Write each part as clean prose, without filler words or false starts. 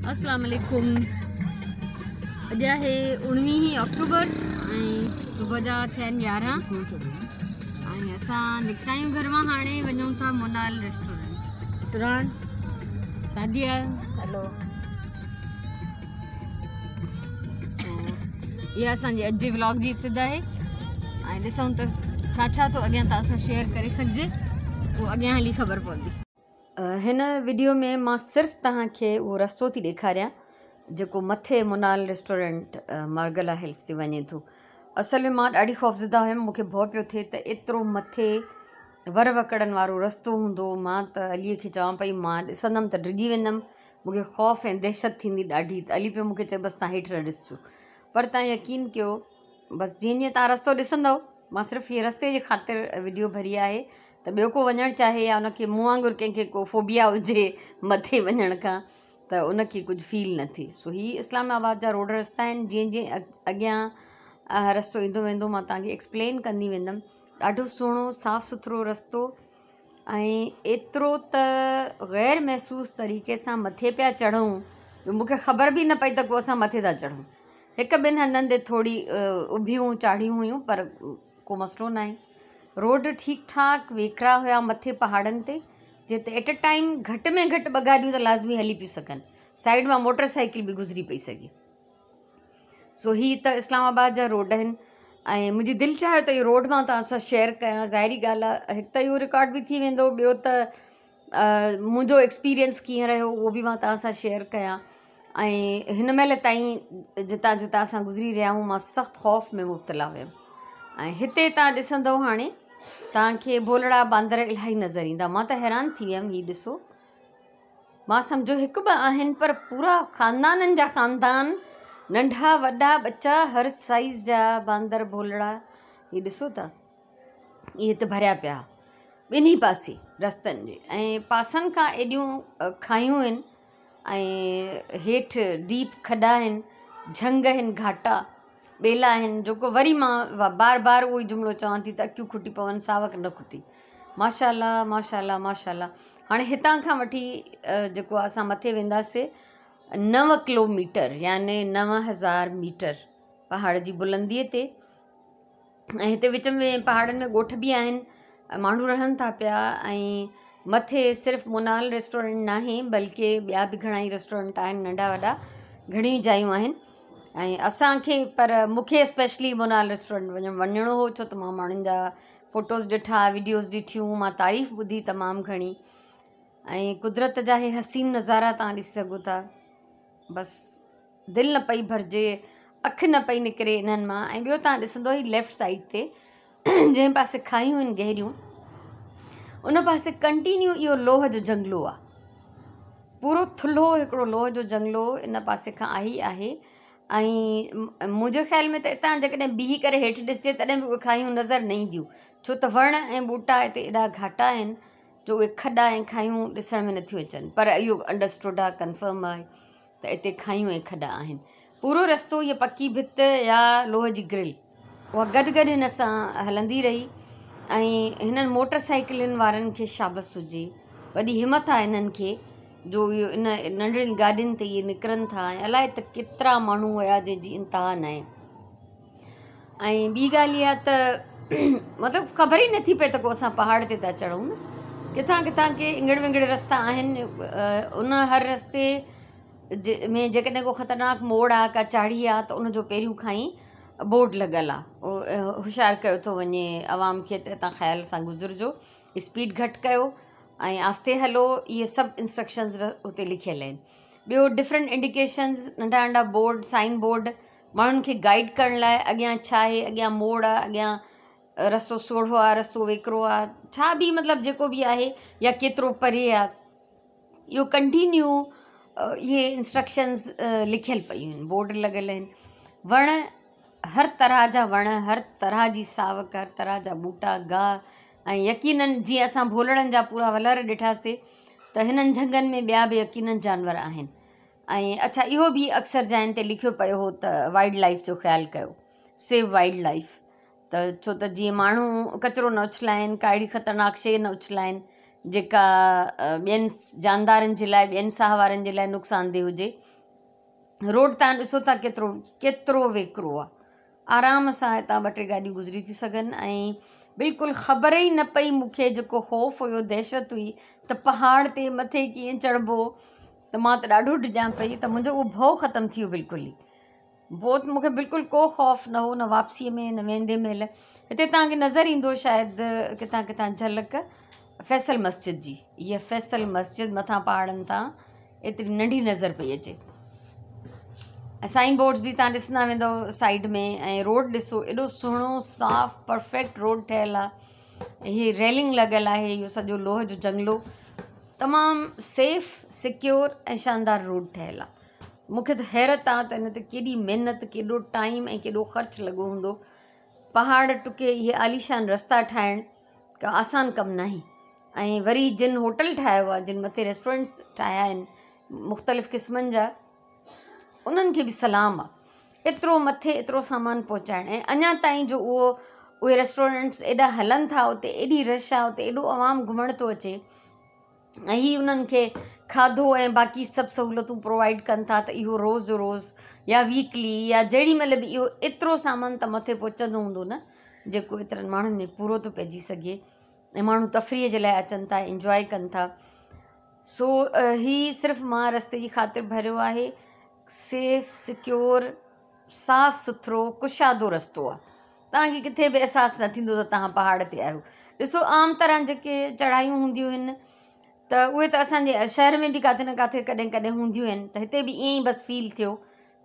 अस्सलाम वालेकुम। अॼु आहे 19 अक्टूबर ऐं सुबुह जा थिया आहिनि 11 ऐं असां निकिता आहियूं घर मां। हाणे वञूं था मोनाल रेस्टोरेंट। सुराण सादिया हेलो। सो इहा असांजी अॼु जे व्लॉग जी इब्तिदा आहे ऐं ॾिसूं त छा छा थो अॻियां तव्हां सां शेयर करे सघिजे, उहो अॻियां हली ख़बर पवंदी। हिन वीडियो में मां सिर्फ़ु तव्हांखे उहो रस्तो थी ॾेखारियां जेको मथे मोनाल रेस्टोरेंट मार्गला हिल्स ते वञे थो। असल में मां ॾाढी ख़ौफ़ज़दा हुयमि, मूंखे भउ पियो थिए त एतिरो मथे वर वकड़नि वारो रस्तो हूंदो। मां त अलीअ खे चवां पई मां ॾिसंदमि त डिॼी वेंदमि, मूंखे ख़ौफ़ ऐं दहशत थींदी ॾाढी। त अली पियो मूंखे चए बसि तव्हां हेठि न ॾिसजो, पर तव्हां यकीन कयो बसि जीअं जीअं तव्हां रस्तो ॾिसंदव, मां सिर्फ़ु हीअ रस्ते जे ख़ातिर वीडियो भरी आहे त ॿियो को वञणु चाहे या उनखे मूं वांगुरु कंहिंखे को फोबिया हुजे मथे वञण खां त उनखे कुझु फील न थिए। सो हीअ इस्लामाबाद जा रोड रस्ता आहिनि। जीअं जीअं अॻियां रस्तो ईंदो वेंदो मां तव्हांखे एक्सप्लेन कंदी वेंदमि। ॾाढो सुहिणो साफ़ सुथरो रस्तो ऐं एतिरो त गैर महसूस तरीक़े सां मथे पिया चढ़ूं जो मूंखे ख़बर बि न पई त को असां मथे था चढ़ूं। हिकु ॿिनि हंधनि ते थोरी उभियूं चाढ़ियूं हुयूं पर को मसइलो न आहे। रोड ठीकु ठाक वेकरा हुया मथे पहाड़नि ते, जिते एट अ टाइम घटि में घटि ॿ गाॾियूं त लाज़मी हली पियूं सघनि, साइड मां मोटरसाइकिल बि गुज़री पई सघे। सो हीअ त इस्लामाबाद जा रोड आहिनि ऐं मुंहिंजी दिलि चाहियो त इहो रोड मां तव्हां सां शेयर कयां। ज़ाहिरी ॻाल्हि आहे, हिकु त इहो रिकॉर्ड बि थी वेंदो, ॿियो त मुंहिंजो एक्सपीरियंस कीअं रहियो उहो बि मां तव्हां सां शेयर कयां। ऐं हिन महिल ताईं जितां जितां असां गुज़री रहिया आहियूं मां सख़्तु ख़ौफ़ में मुब्तला हुयमि। ऐं हिते तव्हां ॾिसंदव हाणे तव्हांखे भोलड़ा बांदर इलाही नज़र ईंदा। मां त हैरान थी वियमि, हीअ ॾिसो, मां सम्झो हिकु ॿ आहिनि पर पूरा ख़ानदाननि जा ख़ानदान, नंढा वॾा बच्चा, हर साइज़ जा बांदर भोलड़ा, हीअ ॾिसो था, इहे त भरिया पिया ॿिन्ही पासे रस्तनि जे ऐं पासनि खां एॾियूं खायूं आहिनि ऐं हेठि डीप खॾा आहिनि, झंग आहिनि, घाटा ॿेला आहिनि, जेको वरी मां बार बार उहो ई जुमिलो चवां थी त अखियूं खुटी पवनि, सावक न खुटी। माशाल्लाह माशाल्लाह माशाल्लाह। हाणे हितां खां वठी जेको असां मथे वेंदासीं 9 किलोमीटर यानी 9000 मीटर पहाड़ जी बुलंदीअ ते। ऐं हिते विच में पहाड़नि में ॻोठ बि आहिनि, माण्हू रहनि था पिया। ऐं मथे सिर्फ़ु मोनाल रेस्टोरेंट न आहे बल्कि ॿिया बि घणा ई रेस्टोरेंट आहिनि, नंढा वॾा घणियूं जायूं आहिनि। ऐं असांखे पर मूंखे स्पेशली मोनाल रेस्टोरेंट वञिणो हो, छो त मां माण्हुनि जा फोटोज़ ॾिठा, वीडियोज़ ॾिठियूं, मां तारीफ़ ॿुधी तमामु घणी। ऐं कुदरत जा हे हसीन नज़ारा तव्हां ॾिसी सघो था, बसि दिलि न पई भरिजे, अखि न पई निकिरे इन्हनि मां। ऐं ॿियो तव्हां ॾिसंदो ही लेफ्ट साइड ते जंहिं पासे खायूं आहिनि गहिरियूं, उन पासे कंटिन्यू इहो लोह जो जंगलो आहे, पूरो थुल्हो हिकिड़ो लोह जो जंगलो इन पासे खां आई आहे। ऐं मुंहिंजे ख़्याल में त हितां जेकॾहिं बीही करे हेठि ॾिसजे तॾहिं बि उहे खायूं नज़र न ईंदियूं, छो त वण ऐं ॿूटा हिते एॾा घाटा आहिनि जो उहे खॾा ऐं खायूं ॾिसण में नथियूं अचनि। पर इहो अंडरस्टूड आहे, कन्फर्म आहे त हिते खायूं ऐं खॾा आहिनि। पूरो रस्तो इहा पकी भित या लोह जी ग्रिल उहा गॾु गॾु हिन सां हलंदी रही। ऐं हिननि मोटरसाइकिलुनि वारनि खे शाबस हुजे, वॾी हिमत आहे हिननि खे जो इहो इन नंढड़ियुनि गाॾियुनि ते इहे निकिरनि था। ऐं अलाए त केतिरा माण्हू हुया जंहिंजी इंतिहा न आहे। ऐं ॿी ॻाल्हि इहा त मतिलबु ख़बर ई नथी पए त को असां पहाड़ ते था चढ़ूं न, किथां किथां के इंगड़ विंगड़ रस्ता आहिनि। उन हर रस्ते में जेकॾहिं को ख़तरनाक मोड़ आहे, का चाढ़ी आहे त उनजो पहिरियों खां ई बोर्ड लॻल आहे, होशियार कयो थो वञे आवाम खे त हितां ख़्याल सां गुज़रिजो, स्पीड घटि कयो ऐं आहिस्ते हलो। इहे सभु इंस्ट्रक्शंस हुते लिखियल आहिनि। ॿियो डिफरेंट इंडिकेशंस, नंढा नंढा बोर्ड, साइन बोर्ड माण्हुनि खे गाइड करण लाइ, अॻियां छा आहे, अॻियां मोड़ आहे, अॻियां रस्तो सोड़ो आहे, रस्तो वेकरो आहे, छा बि मतिलबु जेको बि आहे या केतिरो परे आहे, इहो कंटिन्यू इहे इंस्ट्रक्शंस लिखियल पयूं आहिनि, बोर्ड लॻल आहिनि। वण, हर तरह जा वण, हर तरह जी सावक, हर तरह जा ॿूटा, गाह। ऐं यकीनन जीअं असां भोलड़नि जा पूरा वलर ॾिठासीं त हिननि झंगनि में ॿिया बि यकीनन जानवर आहिनि। ऐं अच्छा इहो बि अक्सर जायुनि ते लिखियो पियो हो त वाइल्ड लाइफ जो ख़्यालु कयो, सेव वाइल्ड लाइफ, त छो त जीअं माण्हू कचरो न उछलाइनि, का अहिड़ी ख़तरनाक शइ न उछलाइनि जेका ॿियनि जानदारनि जे लाइ, ॿियनि साहवारनि जे लाइ नुक़सानदेह हुजे, روڊ تان ڏسو ٿا ڪيترو ڪيترو ويڪرو آهي. آرام سان هتان ٻه ٽي گاڏيون گذري ٿيون سگهن ۽ بلڪل خبر ئي نه پئي مون کي جيڪو خوف هيو دهشت هئي ته پهاڙ تي مٿي ڪيئن چڙهبو ته مان ته ڏاڍو ڊڄان پئي ته منهنجو اهو ڀؤ ختم ٿي ويو بلڪل ئي پوء ته مون کي بلڪل ڪو خوف نه هو نه واپسيء ۾ نه ويندي مهل. هتي توهان کي نظر ايندو شايد ڪٿان ڪٿان جهلڪ فيصل مسجد جي. هيء فيصل مسجد مٿان پهاڙن تان ايتري ننڍي نظر پئي اچي. ۽ سائن بورڊز به توهان ڏسندا ويندؤ سائيڊ ۾ ۽ روڊ ڏسو ايڏو سهڻو صاف پرفيڪٽ روڊ ٺهيل آهي. هي ريلنگ لڳل آهي اهو سڄو لوهه جو جنگلو تمام سيف سيڪيور ۽ شاندار روڊ ٺهيل آهي. مون کي ته حيرت آ ته ان تي ڪيڏي محنت، ڪيڏو ٽائيم ۽ ڪيڏو خرچ لڳو هوندو. پهاڙ ٽڪي اهي عاليشان رستا ٺاهڻ ڪا آسان ڪم ناهي ۽ وري جن هوٽل ٺاهيو آ جن مٿي ريسٽورنٽس ٺاهيا آهن مختلف قسمن جا انهن کي به سلام آ ايترو مٿي ايترو سامان پهچائڻ ۽ اڃا تائين جو اهو اهي ريسٽورنٽس ايڏا هلن ٿا اتي ايڏي رش آ اتي ايڏو عوام گهمڻ ٿو اچي ۽ هي انهن کي کاڌو ۽ باقي سڀ سهولتون پرووائيڊ ڪن ٿا ته اهو روز جو روز يا ويڪلي يا جهڙي مهل به اهو ايترو سامان ته مٿي پهچندو هوندو نه جيڪو ايترن ماڻهن ۾ پورو ٿو پئجي سگهي ۽ ماڻهو تفريح جي لاء اچن ٿا انجواء ڪن ٿا سو هي صرف مان رستي جي خاطر ڀريو آهي سيف سڪيور صاف سٿرو ڪشادو رستو آهي توهان کي ڪٿي به احساس نه ٿيندو ته توهان پهاڙ تي آهيو ڏسو عام طرح جيڪي چڙهايون هونديون آهن ته اهي ته اسانجي شهر ۾ به ڪاٿي نه ڪاٿي ڪڏهن ڪڏهن هونديون آهن ته هتي به ائين ئي بس فيل ٿيو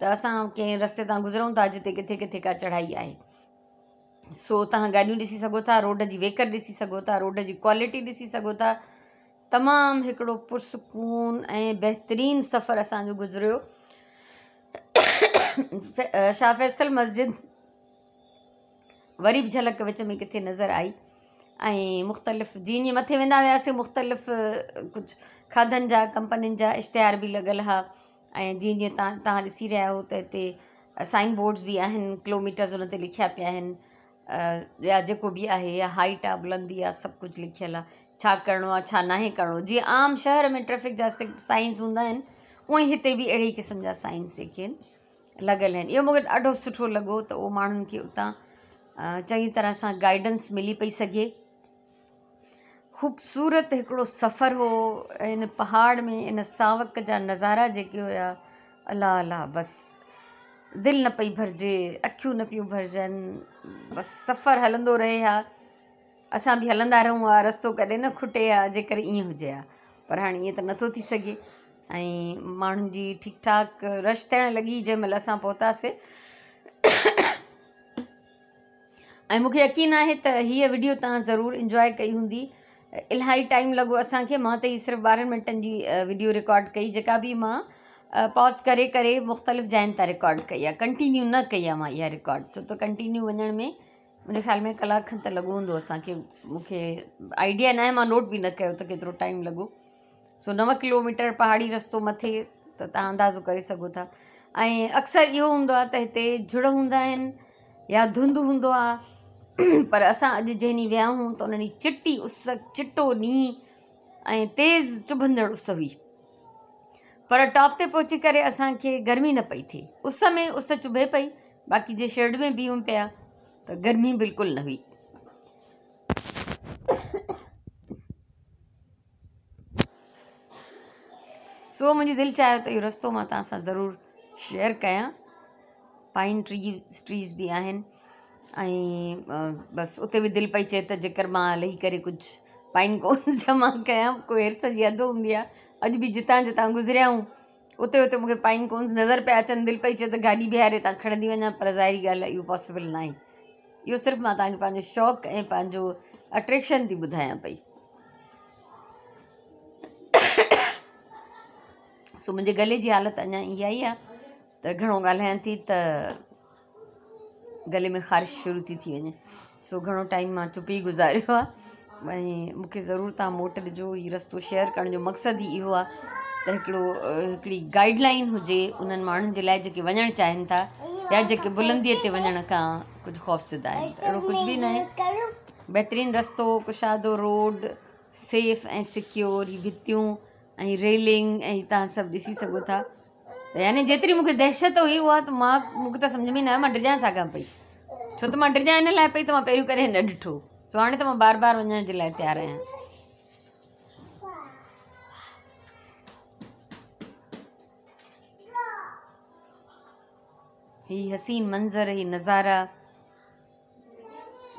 ته اسان ڪنهن رستي تان گذرون ٿا جتي ڪٿي ڪٿي ڪا چڙهائي آهي سو توهان گاڏيون ڏسي سگهو ٿا روڊ جي ويڪر ڏسي سگهو ٿا روڊ جي ڪوالٽي ڏسي سگهو ٿا تمام هڪڙو پرسڪون ۽ بهترين سفر اسانجو گذريو شاهه فيصل مسجد وري به جهلڪ وچ ۾ ڪٿي نظر آئي ۽ مختلف جيئن جيئن مٿي ويندا وياسي مختلف ڪجهه کاڌن جا ڪمپنين جا اشتهار به لڳل هئا ۽ جيئن جيئن تان توهان ڏسي رهيا آهيو ته هتي سائن بورڊز به آهن ڪلوميٽرز ان تي لکيا پيا آهن يا جيڪو به آهي يا هائيٽ آهي بلندي آهي سڀ ڪجهه لکيل آهي ڇا ڪرڻو آهي ڇا ناهي ڪرڻو جيئن عام شهر ۾ ٽريفڪ جا سائنس هوندا آهن اونئن ئي هتي به اهڙي قسم جا سائنس جيڪي آهن لڳل آهن اهو مونکي ڏاڍو سٺو لڳو ته اهو ماڻهن کي اتان چڱي طرح سان گائيڊنس ملي پئي سگهي خوبصورت هڪڙو سفر هو ان پهاڙ ۾ ان ساوڪ جا نظارا جيڪي هيا الله الله بس دل نه پئي ڀرجي اکيون نه پيون ڀرجن بس سفر هلندو رهي ها اسان به هلندا رهون ها رستو ڪڏهن نه کٽي ها جيڪر ائين هجي ها پر هاڻي ائين ته نٿو ٿي سگهي ۽ ماڻهن جي ٺيڪ ٺاڪ رش ٿيڻ لڳي جنهن مهل اسان پهتاسي ۽ مونکي يقين آهي ته هيء وڊيو توهان ضرور انجواء ڪئي هوندي الاهي ٽائيم لڳو اسان کي مان ته هي صرف 12 منٽن جي وڊيو رڪارڊ ڪئي جيڪا به مان پاز ڪري ڪري مختلف جاين تان رڪارڊ ڪئي آهي ڪنٽينيو نه ڪئي آهي مان اها رڪارڊ ڇو ته ڪنٽينيو وڃڻ ۾ منهنجي خيال ۾ ڪلاڪ کن ته لڳو هوندو اسانکي مونکي آئيڊيا ناهي مان نوٽ به نه ڪيو ته ڪيترو ٽائيم لڳو سو 9 ڪلوميٽر پهاڙي رستو مٿي ته توهان اندازو ڪري سگهو ٿا ۽ اڪثر اهو هوندو آهي ته هتي جهڙ هوندا آهن يا ڌنڌ هوندو آهي پر اسان اڄ جنهن ڏينهن ويا آهيون ته ان ڏينهن چٽي اس چٽو ڏينهن ۽ تيز چڀندڙ اس هئي پر ٽاپ تي پهچي ڪري اسانکي گرمي نه پئي ٿئي اس ۾ اس چڀي پئي باقي جي شيڊ ۾ بيهون پيا ته گرمي بلڪل نه هئي. سو منهنجي دل چاهيو ته اهو رستو مان توهان سان ضرور شيئر ڪيان پائن ٽريز به آهن ۽ بس اتي به دل پئي چئي ته جيڪر مان لهي ڪري ڪجهه پائن ڪونز جمع ڪيان ڪو حرص جي حد هوندي آهي اڄ به جتان جتان گذريا آهيون اتي اتي مونکي پائن ڪونز نظر پيا اچن دل پئي چئي ته گاڏي بيهاري هتان کڻندي وڃان پر ظاهري ڳالهه آهي اهو پاسيبل ناهي اهو صرف مان توهان کي پنهنجو شوق ۽ پنهنجو اٽريڪشن ٿي ٻڌايان پئي سو منهنجي گلي جي حالت اڃا اها ئي آهي ته گهڻو ڳالهايان ٿي ته گلي ۾ خارش شروع ٿي ٿي وڃي سو گهڻو ٽائيم مان چپ ئي گذاريو آهي ۽ مونکي ضرور توهان موٽ ڏجو هي رستو شيئر ڪرڻ جو مقصد ئي اهو آهي ته هڪڙو هڪڙي گائيڊ لائن هجي انهن ماڻهن جي لاءِ جيڪي وڃڻ چاهين ٿا يا جيڪي بلنديءَ تي وڃڻ کان ڪجهه خوفزده آهن ته اهڙو ڪجهه به ناهي بهترين رستو ڪشادو روڊ سيف ۽ سڪيور هي ڀتيون ۽ ريلنگ ۽ توهان سڀ ڏسي سگهو ٿا. ته يعني جيتري مون کي دهشت هئي اها ته مان مون کي ته سمجهه ۾ نه آيو مان ڊڄان ڇا کان پئي. ڇو ته مان ڊڄان ان لاءِ پئي ته مان پهريون ڪڏهن نه ڏٺو. سو هاڻي ته مان بار بار وڃڻ جي لاءِ تيار آهيان. هي حسين منظر هي نظارا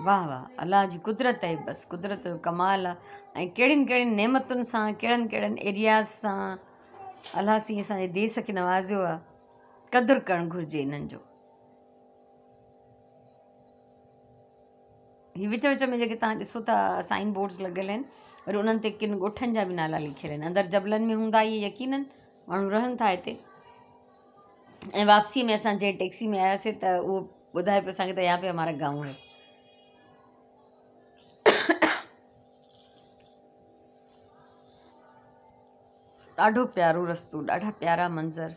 واهه واهه الله جي قدرت آهي بس قدرت جو ڪمال آهي ۽ ڪهڙين ڪهڙين نعمتن سان ڪهڙن ڪهڙن ايرياز سان الله سائين اسان جي ديس کي نوازيو آهي قدر ڪرڻ گهرجي انهن جو. هي وچ وچ ۾ جيڪي توهان ڏسو ٿا سائن بورڊز لڳل آهن وري انهن تي ڪن ڳوٺن جا به نالا لکيل آهن اندر جبلن ۾ هوندا اهي يقينن ماڻهو رهن ٿا هتي. ۽ واپسيء ۾ اسان جنهن ٽيڪسي ۾ آياسين ته اهو ٻڌائي پيو اسان کي ته يهان پي همارا گائون هي. ڏاڍو پيارو رستو ڏاڍا پيارا منظر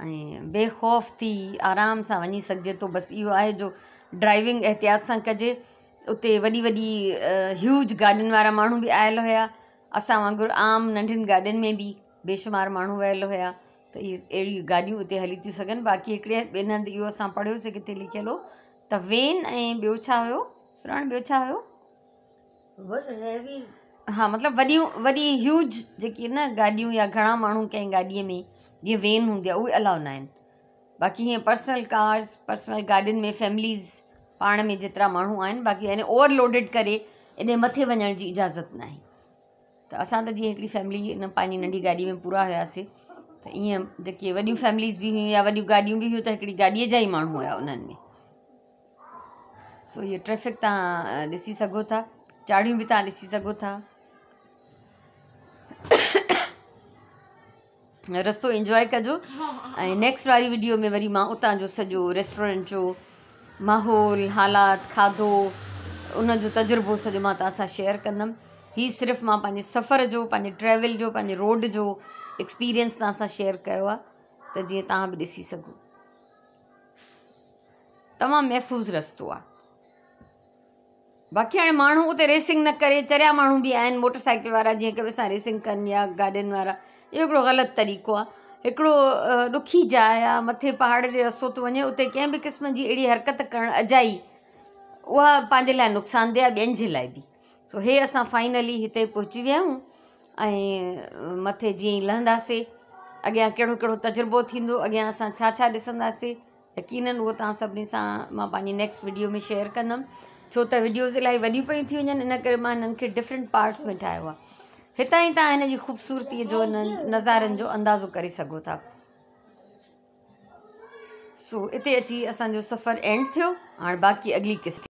۽ بي خوف ٿي آرام سان وڃي سگهجي ٿو. بس اهو آهي جو ڊرائيونگ احتياط سان ڪجي. اتي وڏي وڏي هيوج گاڏين وارا ماڻهو به آيل هئا، اسان وانگر عام ننڍين گاڏين ۾ به بيشمار ماڻهو ويل هئا ته اهي اهڙيون گاڏيون اتي هلي ٿيون سگهن. باقي هڪڙي ٻين هنڌ اهو اسان پڙهيوسين ڪٿي لکيل هو ته وين ۽ ٻيو ڇا هيو سراڻ ٻيو ڇا هيو؟ ها مطلب وڏيون وڏي هيوج جيڪي نه گاڏيون يا گهڻا ماڻهو ڪنهن گاڏيءَ ۾ جيئن وين هوندي آهي اهي الاؤ نه آهن. باقي هيئن پرسنل ڪارز پرسنل گاڏين ۾ فيمليز پاڻ ۾ جيترا ماڻهو آهن باقي يعني اوور لوڊيڊ ڪري ايڏي مٿي وڃڻ جي اجازت نه آهي. ته اسان ته جيئن هڪڙي فيملي ان پنهنجي ننڍي گاڏي ۾ پورا هئاسين ته ائين جيڪي وڏيون فيمليز به هيون يا وڏيون گاڏيون به هيون ته هڪڙي گاڏيءَ جا ئي ماڻهو هئا انهن ۾. سو اهو ٽريفڪ توهان ڏسي سگهو ٿا، چاڙهيون به توهان ڏسي سگهو ٿا. رستو انجواءِ ڪجو ۽ نيڪسٽ واري وڊيو ۾ وري مان اتان جو سڄو ريسٽورنٽ جو ماحول حالات کاڌو ان جو تجربو سڄو مان توهان سان شيئر ڪندم. هي صرف مان پنهنجي سفر جو پنهنجي ٽريول جو پنهنجي روڊ جو ايڪسپيرينس توهان سان شيئر ڪيو آهي ته جيئن توهان به ڏسي سگهو. تمام محفوظ رستو آهي. باقي هاڻي ماڻهو اتي ريسنگ نه ڪري، چريا ماڻهو به آهن موٽر سائيڪل وارا جيئن هڪ ٻئي سان ريسنگ ڪن يا گاڏين وارا، اهو هڪڙو غلط طريقو آهي. هڪڙو ڏکي جاءِ آهي، مٿي پهاڙ ڏي رستو ٿو وڃي، اتي ڪنهن به قسم جي اهڙي حرڪت ڪرڻ اجائي اها پنهنجي لاءِ نقصاندهه آهي ٻين جي لاءِ به. سو هي اسان فائنلي هتي پهچي ويا آهيون ۽ مٿي جيئن ئي لهنداسين اڳيان ڪهڙو ڪهڙو تجربو ٿيندو، اڳيان اسان ڇا ڇا ڏسنداسين يقينن اهو توهان سڀني سان مان پنهنجي نيڪسٽ وڊيو ۾ شيئر ڪندم. ڇو ته وڊيوز الاهي وڏيون پيون ٿي وڃن ان ڪري مان هنن کي ڊفرنٽ پارٽس ۾ ٺاهيو آهي. هتان ئي توهان هن جي خوبصورتيءَ جو هنن نظارن جو اندازو ڪري سگهو ٿا. سو اتي اچي اسان جو سفر اينڊ ٿيو. هاڻي باقي اڳلي قسط.